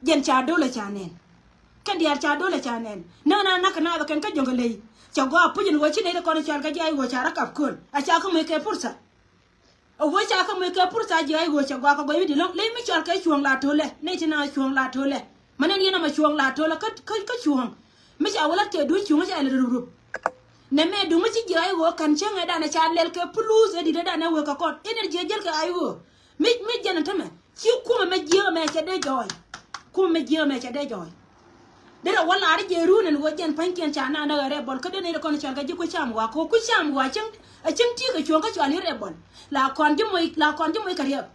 Jɛn ca dolɛ ca nɛn. Kɛn diaal ca dolɛ ca nɛn. Näk na nak kɛ naath kɛn kä Jɔŋlei. Cɛ gɔaa puc in ɣöö ci nɛy ti kɔn i̱ cɔal kɛ ji̱ ay ɣöö ca rɔ kap kööl. A ca kä muc kɛ pursa. A ɣöö ca kä muc kɛ pursa ji̱ ay ɣöö cɛ gɔaa kɛ gɔɔy wi̱cdɛ lo̱ŋ ley mi cɔal kɛ cuɔ̱ɔ̱ŋ la tolɛ. Nɛy ti na cuɔ̱ɔ̱ŋ la tolɛ. Mɛ nɛn yɛn ɛmɛ cuɔ̱ɔ̱ŋ la tolɛ kä, kä, kä cuɔ̱ɔ̱ŋ. Mi ca wä lat kɛ duŋ cuŋä ca lɛ rup rup. Nɛmɛ duŋä ci jiɛk a i̱ ɣöö ka̱n cäŋɛ danɛ ca lɛl kɛ pulus ɛ di̱t ɛ danɛ wek kɛ kɔn. Energy ɛ jäl kɛ a i̱ ɣöö mi, mi jɛn ɛ tämɛ ci kumɛ mɛ jiɛk ɛmɛ cɛ dee jɔɔy. Kumɛ mɛ jiɛk ɛmɛ cɛ dee jɔɔy. Derɛ wä la̱r i̱ jɛ run ɛn ɣöö jɛn pa̱nykiɛn ca naan ɛ ɣä rɛbɔl kä dee nɛy dee kɔn cɔal kɛ ji̱ ku cam wa kɛ ɣöö ku cam wa cäŋ. Ɛ cäŋ ti̱i̱ kɛ cuɔ̱ɔ̱ŋ kä cɔal i̱ rɛbɔl la kɔn ji̱ moc, la kɔn ji̱ moc kɛ riɛk.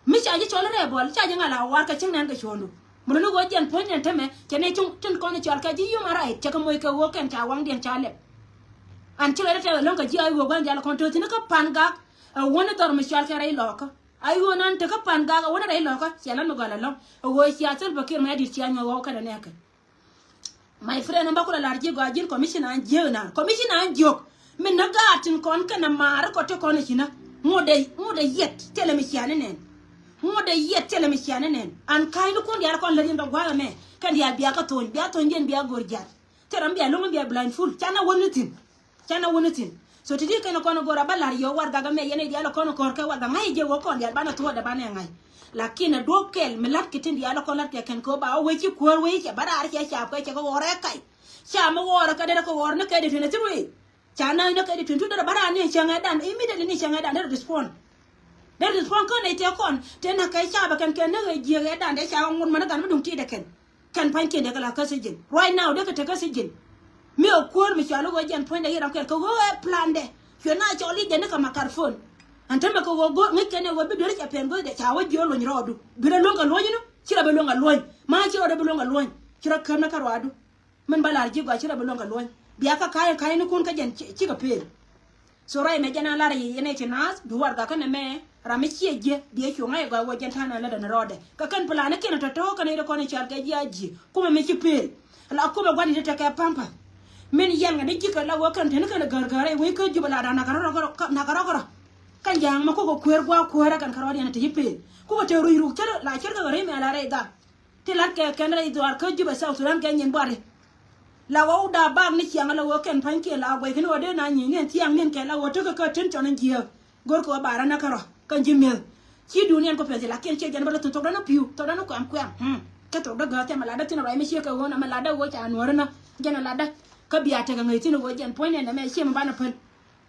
Mi ca ji̱ cɔl rɛbɔl ca ji̱ ŋa̱l a war kɛ cieŋ nɛn kɛ cuɔ̱ɔ̱ŋdu. Mun ni ɣöö jɛn puɔ̱ny nɛn tämɛ cɛ ni tin kɔn cɔal kɛ ji̱ human right cɛ kɛ moc kɛ ɣöö kɛn ca waŋdiɛn ca lɛp. An ci rɔ tɛth ɛlɔ̱ŋ kɛ ji̱ a i̱ ɣöö gua̱n diaal kɔn to̱th thi̱n kä Pan Gak. Ɛ wä ni dhɔr mi cɔal kɛ rɛy lɔɔkä a i̱ ɣöö nan te kä Pan Gak ɛ wä ni rɛy lɔɔkä cɛ lä ni gɔl ɛlɔ̱ŋ. Ɛ ɣöö cia Salva Kiir Mayardit cia nyuɔ̱th ɣɔw kɛnɛ nɛɛkɛ. My friend, ɛn bä kulɛ lar ji̱ gɔaa ji̱n commissioner an jiäk inan. Commissioner an jiök. Min nä gaat tin kɔn kɛnɛ maari kɔ ti kɔn i̱ cinä. Ŋot dee, ŋot dee yɛt thilɛ mi ciani nɛn. Ŋot dee yɛt thilɛ mi ciani nɛn. An ka̱ny ni kun diaal kɔn lät yɛn bɛ gua̱a̱th ɛmɛ. Kɛn diaal bia kä thony, bia thonydiɛn bia go̱o̱r jiath. Thilɛ mi bia lo̱ŋ bia blindfold. Canɛ wä ni thi̱n. Canɛ wä ni thi̱n. So ti̱ti̱ kɛn kɔn go̱o̱r a bä la̱r yɛ warɛgak ɛmɛ yɛn i̱ diaal kɔn kɔr kɛ warɛgak ŋa̱c i̱ jɛ wä kɔn diaal banɛ thuɔ̱ɔ̱dɛ banɛ ŋa̱c. Lakin ɛ duɔ̱p kɛl mi la̱t kɛ tin diaal kɔn la̱t kɛ kɛn kɛ wä ba wä wee ci kuäär wee cɛ bä raar cɛ caap kɛ cɛ kɛ ɣɔr ɛ kac. Ca mi ɣɔr ɛ kɛ derɛ kɛ ɣɔr ni kɛ di twenty three. Ca näk ni kɛ di twenty two derɛ bä raar ni cäŋ ɛ dan immediately ni cäŋ ɛ dan derɛ respond. Derɛ respond kɔn ɛ tëë kɔn tëë na kɛ caap ɛ kɛn kɛ ni ɣɛ jiɛk ɛ dan dee ca ɣä ŋot mɛn ɛ gan mi duŋ ti̱i̱t ɛ kɛn. Kɛn pa̱nykiɛn dee kɛ la kä sijin. Right now dee kɛ te kä sijin. Mi ɛ kuäär mi cɔal i̱ ɣöö jɛn puɔ̱nydɛ i̱ ram kɛl kɛ ɣöö ɛ plandɛ. Cuɛ na cɔl i̱ jɛn ni kɛ makarpon. Ɛn tämɛ kɛ ɣöö go̱o̱r ŋäc kɛn ɛ ɣöö bi duer cɛ pɛn go̱o̱r jɛ ca wä jiöör luny rɔɔdu. Bi rɔ luäŋ kɛ luɔ̱ny ni ci rɔ bi luäŋ kɛ luɔ̱ny. Ma ci rɔɔdɛ bi luäŋ kɛ luɔ̱ny. Ci rɔ käm ni kä ruaadu. Min ba lar ji̱ gɔaa ci rɔ bi luäŋ kɛ luɔ̱ny. Bia kä ka̱a̱c ka̱a̱c ni kun kä jɛn ci, cikɛ pëël. So ruac mɛ jɛn a lar yɛ yɛn ɛ ci naath bi warɛgak kä nɛmɛ ram mi ciɛ jiɛ bi ɛ cuɔ̱ŋ a yɛ gɔaa wä jɛn ta̱a̱ na lätdɛ ni rɔɔdɛ. Kɛ kɛn plan ni kiɛn tɔ̱tɔ̱ kɛn i̱ ri kɔn i̱ cal kɛ ji̱ a jiɛ kumɛ mi ci pëël. La kumɛ gua̱n i̱ ti tekɛ pampers. Min yɛn ŋɛ ni ji̱ kɛ la wä kɛn teni kɛn gäär gäär i̱ wec kä Jubɛ la da̱a̱n nakä rɔ rɔ nakä rɔ rɔ. Kä ja̱a̱ŋ mɛ kukɛ kueer gua̱a̱k kueerä kɛn kärɔɔdiɛn ti ji̱ peel. Kukɛ te ruc ruk cär la cär kɛ ɣä ri mɛ la rɛy dhal. Ti la̱t kɛ kɛn rɛy dhuaar kä Jubɛ South Sudan kɛ nyin buari. La ɣɔw da bak ni ciaŋ la ɣöö kɛn pa̱nykiɛn la guɛc kɛn ɣöö dee na nyieny ni ɛn thiaŋ ni ɛn kɛ la ɣöö tekɛ kä tin cɔn in jiääk. Go̱rkɛ ɣöö ba rɛn ɛ kärɔ̱ kɛn ji̱ mi̱eth. Ci duuniɛn ku pɛth lakin ciɛ jɛn bä la thun thok dan ni pi̱u thok dan ni kuɛm kuɛm. Hmm. Kä thok dä gääth ɛmɛ latdä thin ruac mi ciek kɛ ɣöö na mɛ latdä ɣöö ca nuäärä na jɛn ɛ latdä. Kä bia tekɛ ŋäc thin ɣöö jɛn puɔ̱nydɛ nɛmɛ ciɛ mi banɛ päl.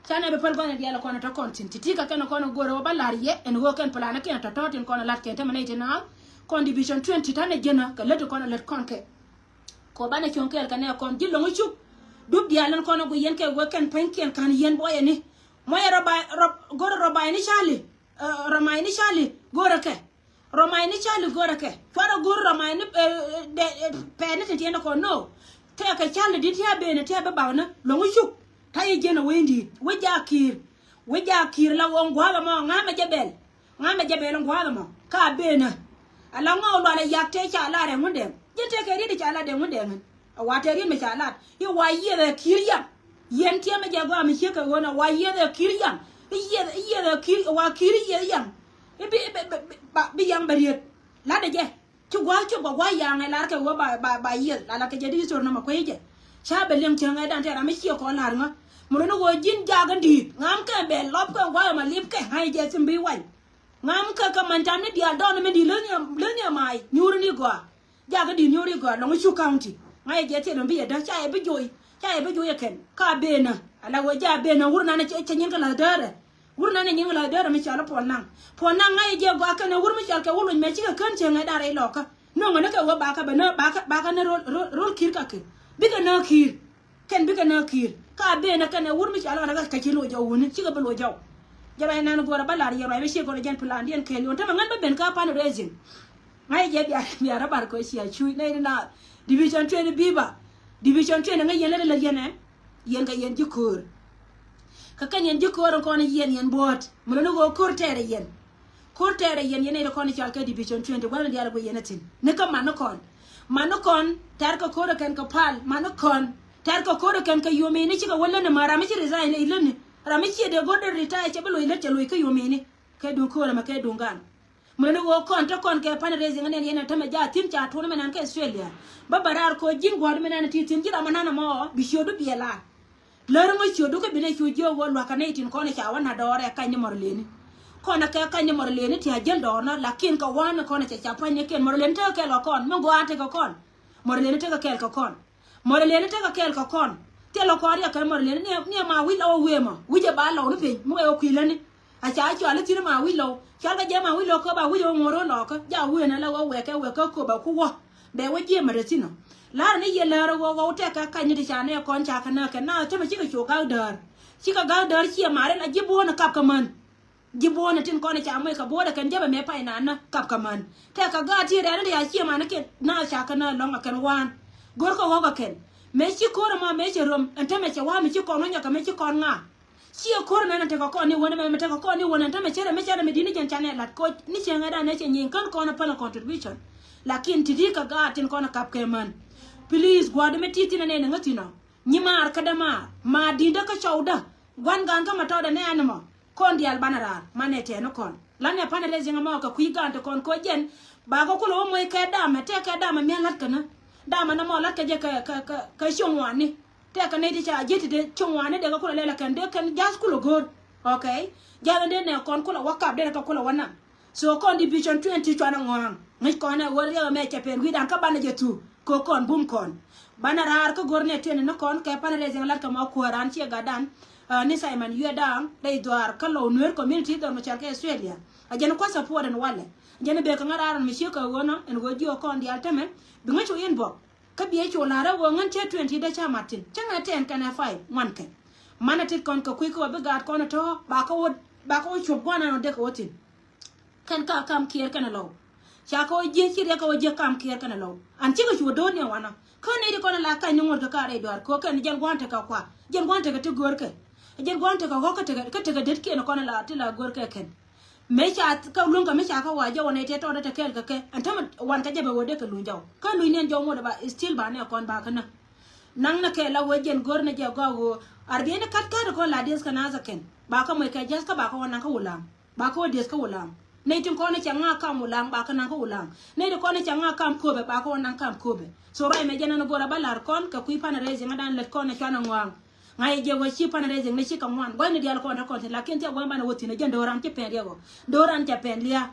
Canɛ bi päl gua̱n diaal kɔn tɔ kɔn tin ti ti ka kɛn kɔn go̱rɛ wä ba la̱r yɛ ɛn ɣöö kɛn plan kɛn tɔ tɔ tin kɔn la̱t kɛ tämɛ nɛy ti naath. Kɔn division twenty tanɛ jenä kɛ lät kɔn lät kɔn kɛ. Kɔ banɛ cuɔ̱ŋ kɛɛl kɛ nɛ kɔn ji̱ lo̱ŋ cuk. Dup diaal in kɔn gui yɛn kɛ wee kɛn pɛn kiɛn ka̱n yɛn bɔyɛ ni. Mɔyɛ rɔ ba rɔ go̱rɛ rɔ ba yɛ ni cali. Rɔ ma yɛ ni cali go̱rɛ kɛ. Rɔ ma yɛ ni cali go̱rɛ kɛ cuarɛ go̱rɛ rɔ ma yɛ ni pɛɛni tin tiɛn kɔn no. Tɛɛ kɛ cali di tiɛ ben tiɛ bi bak ni lo̱ŋ cuk. Ta yɛ jiɛn a wee in di̱i̱t wee jaak ki̱i̱r. Wee jaak ki̱i̱r la ɣöö ŋua̱a̱th ɛmɔ ŋa̱a̱mɛ jɛ bɛl. Ŋa̱a̱mɛ jɛ bɛl ŋua̱a̱th ɛmɔ ka a ben ɛ. Ala ŋɔak lual ɛ yak tëë ca lat ɛ ŋundɛŋ ji̱n tëë kɛ riet ca lat ɛ ŋundɛŋ ɛn. A wa tëë riet mi ca lat i̱ wa yieth ɛ ki̱i̱r yaŋ. Yɛn tiɛmɛ jɛ gɔaa mi ciek kɛ ɣöö na wa yieth ɛ ki̱i̱r yaŋ. I̱ yieth i̱ yieth ɛ ki̱i̱r wa ki̱i̱r i̱ yieth yaŋ. I̱ bi bi bi bi yaŋ bɛ riet. Lat ɛ jɛ. Ci gua̱a̱th cop kɛ gua̱a̱th ya̱a̱ŋ ɛ lar kɛ ɣöö ba ba ba yiëth la la kɛ jɛ di thor nɔmɔ kuec jɛ. Ca bɛ liɛŋ cäŋ ɛ dan tɛɛr ram mi ciɛ kɔn la̱r ŋä. Mun ni ɣöö ji̱n jakä di̱i̱t ŋa̱m kɛ bɛ lɔp kɛ gua̱a̱th ɛmɔ li̱p kɛ ŋa̱c jɛ thim bi wa̱ny. Ŋa̱m kɛ kɛ man tam ni diaal dɔɔn mi di̱i̱t leni leni ɛmai nyuuri ni gɔaa. Jakä di̱i̱t nyuuri gɔaa lɔŋ i̱ cu county ŋa̱c jɛ thil mi bi yɛ däk ca yɛ bi joc ca yɛ bi joc ɛ kɛn ka benä. Ala ɣöö ja benä wur nanɛ cɛ nyin kɛ la̱th däärɛ. Wur nanɛ nyin kɛ la̱th däärɛ mi cɔal i̱ puɔl naŋ. Puɔl naŋ ŋa̱c jɛ gɔaa kɛnɛ wur mi cɔal kɛ wur luc mɛ cikɛ kän cieŋ ɛ dan rɛy lɔkä. No̱ŋ ɛ ni kɛ wä bakä bɛ nä bakä bakä ni rol rol rol ki̱i̱r kakɛ. Bikɛ nä ki̱i̱r. Kɛn bikɛ nä ki̱i̱r ka ben ɛ kɛnɛ wur mi cɔal ɣän ɛ kɛ ci loc jɔw wuni cikɛ bi loc jɔw. Jɛ rɔy nan go̱rɛ bä lar yɛ rɔy mi ciɛ go̱rɛ jɛn plan diɛn kɛɛl yon tämɛ ŋän bä ben kä pan raising. Ŋa̱c jɛ bia bia rä bar kɛ cia cuc nɛy ni na division twenty biba. Division twenty ŋäc yɛn lät lät yɛn ɛ. Yɛn kɛ yɛn ji̱ köör. Kä kɛn yɛn ji̱ köör in kɔn yɛn yɛn buɔ̱ɔ̱t mi lɔ ni ɣöö köör tɛɛrɛ yɛn. Ko̱r tɛɛrɛ yɛn yɛn nɛy ti kɔn i̱ cɔal kɛ division twenty gua̱n in diaal guic yɛn a thi̱n ni kä man ni kɔn. Man ni kɔn tɛ̈r kɛ ko̱r ɛ kɛn kɛ pal man ni kɔn tɛ̈r kɛ ko̱r ɛ kɛn kɛ yom ini cikɛ wä läni ma ram mi ci resign i̱ läni ram mi ciɛ dee go̱r dee retire cɛ bi loc lät cɛ loc kä yom ini. Kɛ duŋ ko̱r ɛmɛ kɛ duŋ gan. Mën ni ɣöö kɔn te kɔn kɛ pan raising nɛn yɛn ɛn tämɛ jaat thi̱n ca tuɔ̱n mɛ nan kä Australia. Bä bä raar ko̱ ji̱n gua̱a̱r mɛ nan ti thi̱n ji̱ ram mɛ nan ɛmɔ bi ciötdu biɛ laar. Lär ŋä ciötdu kä binɛ cu jiök ɣöö lua̱kä nɛy tin kɔn ca wä na dɔɔr ɛ kany ni mɔr leni. Kɔn ɛ kɛ kany ni mɔr leni ti a jäl dɔɔr nɔ lakin kɛ wan kɔn cɛ ca pa̱ny ni kiɛn mɔr leni tekɛ kɛɛl kɛ kɔn mi gɔaa tekɛ kɔn. Mɔr leni tekɛ kɛɛl kɛ kɔn. Mɔr leni tekɛ kɛɛl kɛ kɔn. Thilɛ kɔn riɛk kɛ mɔr leni ni ɛ ma wi̱c la wä wee mɔ wi̱c ɛ ba lɔw ni piny mi wee wä kui̱ läni. A ca cual i̱ thi̱n ma wi̱c lɔw cual kɛ jɛ ma wi̱c lɔw köp a wi̱c ɛ wä ŋuɔ̱r wä lɔɔkä ja wee ni la wä wɛɛkɛ wɛɛkä köp a ku wä. Bɛ wä jiɛɛm a rɛ thi̱n ɔ. La̱rä ni yɛ läärä ɣöö ɣɔw tɛk kɛ kany ni ti ca nɛ kɔn ca kɛ nääk kɛ naath tämɛ cikɛ cu gak däär. Cikɛ gak däär ciɛ marin a ji̱ buɔ̱ɔ̱n ɛ kap kɛ män. Ji̱ buɔ̱ɔ̱n ɛ tin kɔn ɛ ca moc kɛ buɔ̱ɔ̱dɛ kɛn jäpɛ mëë pay naan nä kap kɛ män. Tɛk kɛ gaat ti rɛɛn ti ca ciɛ man kɛn naath ca kɛ nääk lɔ̱ŋ ɛ kɛn waan. Go̱rkɛ ɣɔ̱k ɛ kɛn mëë ci ko̱r ɛmɔ mëë cɛ röm ɛn tämɛ cɛ wa̱a̱ mi ci kɔn wä nyɔk kɛ mëë ci kɔn ŋa̱a̱. Ciɛ ko̱r mɛn tekɛ kɔn ni wän mɛn tekɛ kɔn ni wän ɛn tämɛ cɛ rɛ mi cɛ rɛ mi di̱t ni jɛn canɛ lat koc ni cɛ ŋɛ dan ni cɛ nyiŋ kän kɔn päl contribution. Lakin ti ti kɛ gaat tin kɔn kap kɛ män. Please gua̱a̱r di mi ti thin ɛn ɛn ŋä thin ɔ. Nyi maar kä dämaar maar di̱t dä kä cɔw dä. Gua̱n gaan kä ma tɔɔdɛ ni ɛn mɔ. Kɔn diaal banɛ raar manɛ tɛɛni kɔn lanɛ panɛ rɛ ziŋ ɛmɔ kɛ kui̱ gaan ti kɔn koc jɛn. Bakɛ kulɛ wä moc kɛ damɛ tɛk kɛ damɛ mi̱a̱n la̱t kɛ ni. Damɛ ni mɔ la̱t kɛ jɛ kɛ kɛ kɛ cioŋ wani. Tɛk kɛ nɛy ti ca ji̱ ti dee cioŋ wani dee kɛ kulɛ lɛl ɛ kɛn dee kɛn ja̱th kulɛ go̱o̱r. Okay. Ja̱th ni dee nɛ kɔn kulɛ wä kap dee kɛ kulɛ wä nam. So kɔn division twenty cuanɛ ŋɔ̱a̱ŋ ŋäc kɔn ɛ ɣöö riɛk ɛmɛ cɛ pen wi̱i̱dan kä banɛ jɛ thuk. Kɛ kɔn bum kɔn banɛ raar kä go̱r nɛ twenty ni kɔn kɛ panɛ rɛ ziɛŋ lat kɛ mɔ kuäär an ciɛ gatdan. Ni Simon Yuɛ Da̱a̱ŋ rɛy dhuaar kä Lɔw Nueer community dhɔr mi cɔal kɛ Australia. A jɛn kua̱ support ɛn walɛ. A jɛn bek kɛ ŋa̱ raar ɛn mi ciek kɛ ɣöö nɔ ɛn ɣöö jiök kɔn diaal tämɛ. Bi ŋäc cu inbox. Kä biɛ cu la̱r ɛ ɣöö ŋän cɛ twenty dee ca mat thi̱n cä ŋɛ ten kɛnɛ five ŋuan kɛ. Manɛ tit kɔn kɛ kui̱ kä ɣöö bi gaat kɔn ɛ tɔ̱ bakɛ wä bakɛ wä cuɔp gua̱n ɛn ɔ dee kɛ wä thi̱n. Kɛn ka kam kiɛɛr kɛnɛ lɔw. Ca kɛ wä jiɛ ci riɛk kɛ wä jiɛ kam kiɛɛr kɛnɛ lɔw an cikɛ cu wä do̱r ni ɛ wanɔ. Kä nɛy ti kɔn ɛ la kac ni ŋuɔ̱t kɛ ka rɛy duaar kɛ wä kɛn jɛn gua̱n tekɛ kua jɛn gua̱n tekɛ ti görkɛ. Jɛn gua̱n tekɛ ɣɔ̱k kä tekɛ kä tekɛ det kiɛn kɔn ɛ la ti la görkɛ kɛn. Mëë ca kä luäŋ kɛ mi ca kä wa jɛ wä nɛy tëë tɔɔdä te kɛɛl kɛ kɛ ɛn tämɛ wan kɛ jɛ bɛ wä dee kɛ luny jɔw kä luny ni ɛn jɔw ŋuɔ̱t ɛ ba still ba nɛ kɔn ba kä näk. Naŋ ni kɛ la wee jɛn go̱r ni jɛ gɔaa ɣöö arbiɛni kat kat kɔn la dieth kä nath ɛ kɛn ba kä mɔc kɛ ja̱th kä ba kä wä naŋ kä Wulaŋ. Ba kä wä dieth kä Wulaŋ. Nɛy tin kɔn ni cɛ ŋa̱a̱ kam Wulaŋ ba kä naŋ kä Wulaŋ. Nɛy tin kɔn ni cɛ ŋa̱a̱ kam Köpɛ ba kä wä naŋ kam Köpɛ. So ruac mɛ jɛn ɛn go̱r a bä la̱r kɔn kɛ kui̱ fundraising ɛ dan lät kɔn ɛ cuan ɛ ŋɔaŋ. Ŋa̱c jɛ wä ci fundraising ni ci kɛ ŋuan gua̱cni diaal kɔn te kɔn thi̱n lakin thiɛ gua̱c banɛ wä thi̱n ɛ jɛn do̱ran ci pɛn riɛk ɔ. Do̱ran cɛ pɛn lia̱a̱.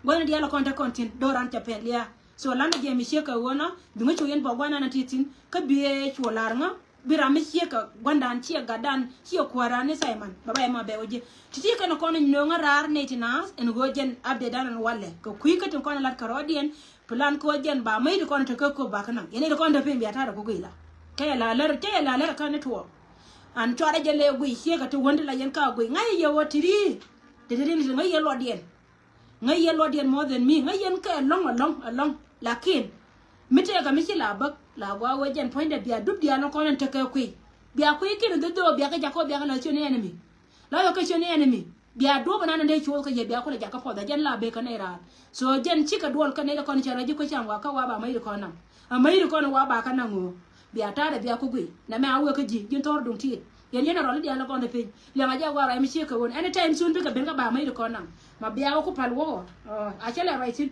Gua̱cni diaal kɔn te kɔn thi̱n do̱ran cɛ pɛn lia̱a̱. So lan ni jɛ mi ciek kɛ ɣöö nɔ bi ŋä cu yɛn bɔ gua̱cni ti thi̱n kä bi ɛ cu lar ŋä. Bi ram mi ciek kɛ gua̱ndan ciɛ gatdan ciɛ kuääran ni Simon bɛ ba yɛ ma bɛ wä ji̱. Ti ti kɛn kɔn nööŋä raar nɛy ti naath ɛn ɣöö jɛn update dan ɛn walɛ kɛ kui̱ kä tin kɔn lat kärɔɔdiɛn. Plan kɛ ɣöö jɛn ba mäc ti kɔn te kä Köp ba kä naŋ yɛn nɛy ti kɔn te piny bia ta̱a̱ rɛ ku guiy la. Kɛ yɛ la lär kɛ yɛ la lär kä ni tuɔɔk. An cuarɛ jɛ lɛ guiy ciek kɛ ti wän ti la yɛn ka guiy ŋa̱c yɛ wä ti ri. Ti ti ri ni ti ŋa̱c yɛ luɔtdiɛn. Ŋäc yɛn luɔtdiɛn more than me, ŋäc yɛn kɛ ɛlɔ̱ŋ ɛlɔ̱ŋ ɛlɔ̱ŋ. Lakin mi tëëkɛ mi ci la bäk la gɔaa wee jɛn puɔ̱nydɛ bia dup diaal ni kɔn in tekɛ kui̱. Bia kui̱ kiɛn in dho̱dho̱ bia kɛ jakä wä bia kɛ la ciöt ni enemy. La yɔ kɛ ciöt ni enemy bia duɔ̱p inan in dee cuɔth kɛ yɛ bia kulɛ jakä puɔth ɛ jɛn la bek kɛ nɛy raar. So jɛn cikɛ duɔl kɛ nɛy kɔn cɛ rɔ ji̱ kuecam wa kä wa ba mäc ri kɔn naŋ. Ɛ mäc ri kɔn wa ba kä naŋ ɣöö bia ta̱a̱dɛ bia ku guiy. Nɛmɛ a wee kä ji̱ ji̱n thɔr duŋ tiit. Yɛn yɛn a rɔl i̱ diaal ni kɔn te piny liɛŋ a jɛ gua̱a̱r rɔy mi ciek kɛ ɣöö anytime soon bikɛ ben kä ba mäc ri kɔn naŋ. Ma bia wä ku pal wä ɣɔɔ a cä lɛ ruac thi̱n.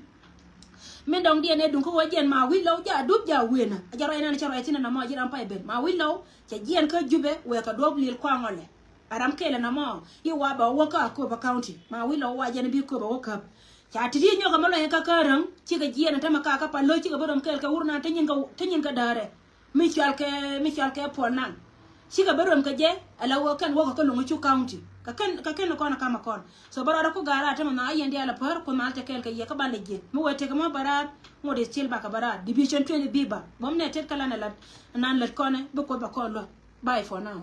Min dɔ̱ŋ diɛn ɛ duŋ kä wä jiɛn ma wi̱c lɔw ja dup ja wen a jɛ ruac nan cä ruac thi̱n ɛn amɔ ji̱ ram pay ben ma wi̱c lɔw. Cɛ jiɛn kä Jubɛ wëë kɛ duɔ̱p lil kuaŋ ɔlɛ. A ram kɛl ɛn amɔ i̱ wa ba wä kä Akobo County ma wi̱c lɔw wa jiɛn bi Akobo wä käp. Ca ti̱ti̱ nyɔk ɛmɛ lɔny kä kä räŋ cikɛ jiɛn ɛn tämɛ ka kä pal lo̱c cikɛ bä röm kɛɛl kɛ wur nan te nyin kɛ te nyin kɛ däärɛ. Mi cual kɛ mi cual kɛ puɔl nan. Cikɛ bä röm kɛ jɛ ala wä kɛn wäkɛ kä Loŋ Cuk County kɛ kɛn kɛ kɛn kɔn kamɛ kɔn. So bä rɔɔdɛ ku ga̱a̱r a tämɛ na a yɛn diaal a pär ku mal te kɛɛl kɛ yɛ kä ban lɛ jiɛn mi wee tekɛ mɔ bä raar. Ŋot is cil bakɛ bä raar division twenty biba bä mi nɛ tet kä lan ɛ lat. Nan lät kɔnɛ bi Kuoth bɛ kɔn luäk. Bye for now.